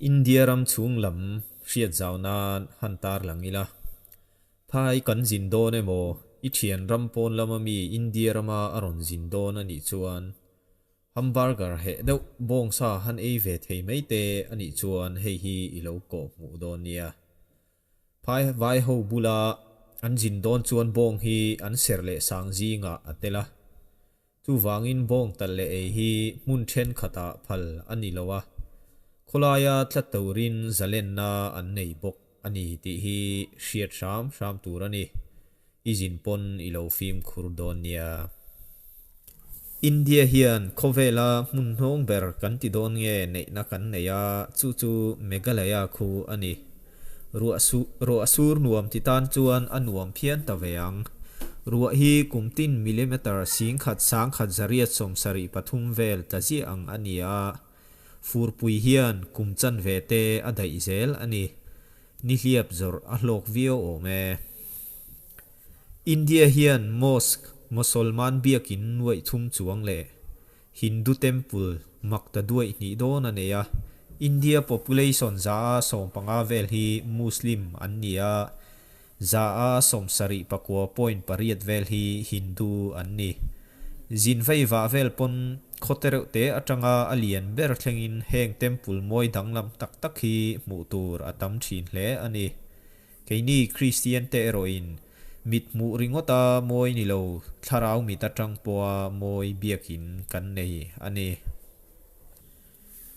India ram chhung lam hriat zau nan han tarlang ila. Phai kan zin dawn emaw, i thian ram pawn lama mi India rama a rawn zin dawn a nih chuan hamburger heh deuh bawngsa han ei ve thei mai te a nih chuan hei hi i lo kawh hmuh dawn nia. Phai vai ho bula an zin dawn chuan bawng hi an serh leh sang zingah a tel a. Chuvangin bawng talh leh ei hi hmun thenkhatah phal a ni lo a, khawlaia tla turin zalenna an nei bawk a ni tih hi hriat hram hram tur a ni. I zin pawn i lo fimkhur dawn nia. India hian khawvela hmun hnawng ber kan ti dawn nge neihna kan nei a, chu chu Meghalaya khu a ni. Ruah su ruah sur nuam ti tan chuan a nuam phian ta ve ang. Ruah hi kum tin millimeter 10,000 1,173 vel tla ziah ang a ni a, furpui hian kum chanve te a daih zel a ni. Nihliap zawrh a hlawk viau awm e. India hian mosque, Mosolman biakin nuaih thum chuang leh Hindu temple mak ta duaih hnih dawn a nei a, India population 15% vel hi Muslim an ni a, 79.8% vel hi Hindu an ni. Zin vei vah vel pawn khaw te reuh te atanga a lian ber thlengin heng temple mawi danglam tak tak hi hmuh tur a tam thin hle a ni. Keini Kristian te erawhin Mit hmuh ringawta mawi ni lo, thlarau mit atang pawha mawi biakin kan nei a ni.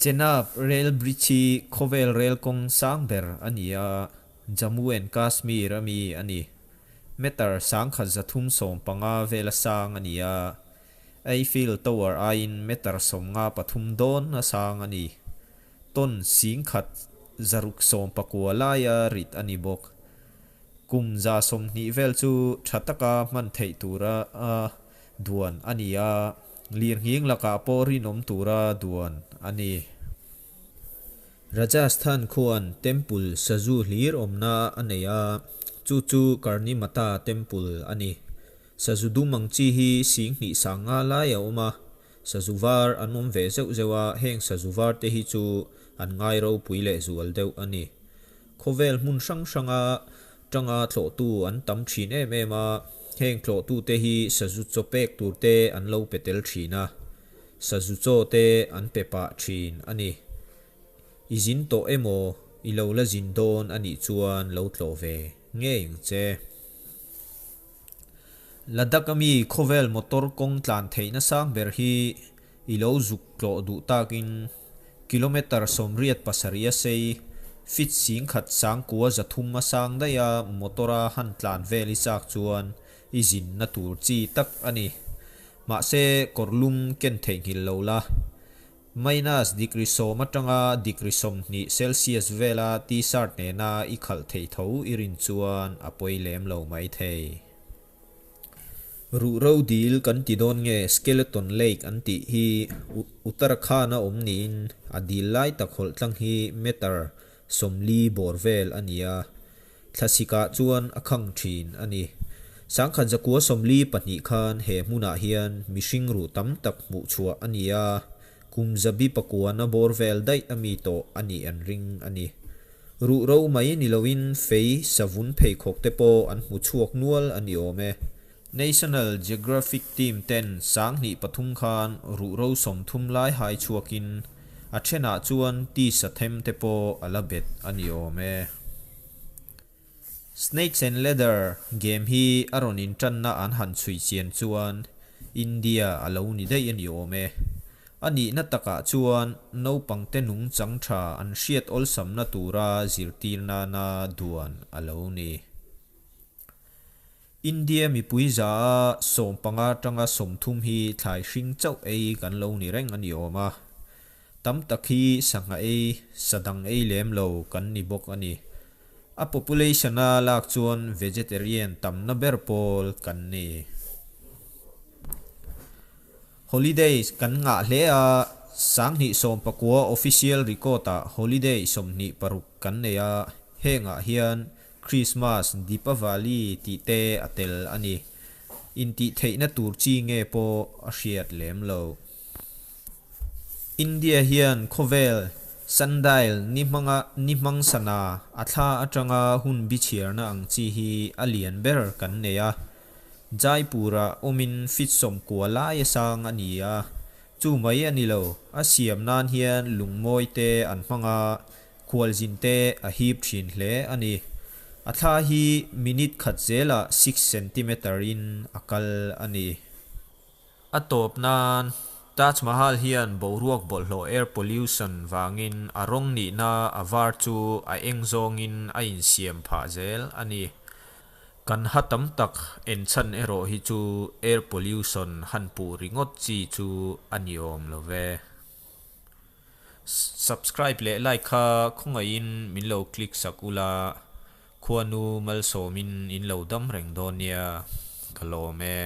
Chenab Rail Bridge hi khawvel rel kawng sang ber a ni a, Jammu and Kashmir a mi a ni. Meter 1175 vela sang a ni a, Eiffel Tower aiin meter 53 dawn a sang a ni. Ton 1690 laia rit a ni bawk. Kum 120 vel chu tha taka hman theih tura duan a ni a, lirnghing lakah pawh rinawm tura duan a ni. Rajasthan khuan temple sazu hlir awmna a nei a, chu chu Karni Mata temple a ni. Sazu dum ang chi hi 2500 lai a awm a, sazu var an awm ve zeuh zeuh a, heng sazu var te hi chu an ngai ropui leh zual deuh a ni. Khawvel hmun hrang hranga tanga tlawhtu an tam thin em em a, heng tlawhtute hi sazu chaw pek tur te an lo pe tel thin a, sazu chaw te an pe pah thin a ni. I zin tawh emaw i lo la zin dawn a nih chuan lo tlawh ve ngei ang che. Ladakh ami khawvel motor kawng tlan theihna sang ber hi i lo zuk tlawh duh takin kilometre 87 a sei, feet 10,903 a sang daih a motor-a han tlan vel i chak chuan i zinna tur chi tak a ni. Mahse, kawrlum ken theihnghilh lo la. Minus degree 10 atanga degree 20 Celsius vela T-shirt nena i khalh theih tho i rin chuan a pawi lem lo mai thei. Ruhro dil kan ti dawn nge Skeleton Lake an tih hi Uttarakhand a awm niin a dil lai tak hawlh tlang hi meter 40 bawr vel a ni a, thlasikah chuan a khang thin a ni. 1942 khan he hmunah hian mihring ruh tam tak hmuh chhuah a ni a, kum 900 bawr vel daih a mi tawh a nih an ring a ni. Ruhro mai ni loin fei savun pheikhawk te pawh an hmu chhuak nual a ni awm e. National Geographic team ten 2003 khan ruhro 30 lai hai chhuakin a thenah chuan tisa them te pawh a la bet a ni awm e. Snakes and Ladder game hi a rawn intanna an han chhui chian chuan India a lo ni daih a ni awm e. A nihna takah chuan naupang te nung chang tha an hriat awlsamna tura zirtir nana duan a lo ni. India mipui 15% tanga 30 hi thlai hring chauh ei kan lo ni reng a ni awm a. Tam tak hi sangha ei, sadang ei lem lo kan ni bawk a ni. A population a lak chuan vegetarian tamna ber pawl kan ni. Holidays kan ngah hle a, 2019 official record-ah holiday 26 kan nei a, hengah hian Christmas, Deepavali tih te a tel a ni. Intih theihna tur chi nge pawh a hriat lem lo. India hian khawvel Sundial ni hmanga ni hmang sana a thla atanga hun bi chhiarna ang chi hi a lian ber kan nei a. Jaipur-ah awmin feet 90 lai a sang a ni a. Chu mai a ni lo, a siam nan hian lungmawi te an hmang a, khualzin te a hip thin hle a ni. A thla hi minute khat zelah six centimeter in a kal a ni. A tawp nan, Taj Mahal hian boruak bawlhhlawh air pollution vangin a rawng nihna a var chu a eng zawngin a insiam phah zel a ni. Kan ha tam tak en chhan erawh hi chu air pollution han puh ringawt chi chu a ni awm lo ve. Subscribe leh like kha khawngaihin min lo click sak ula, khuanu malsawmin in lo dam reng dawn nia, ka lawm e.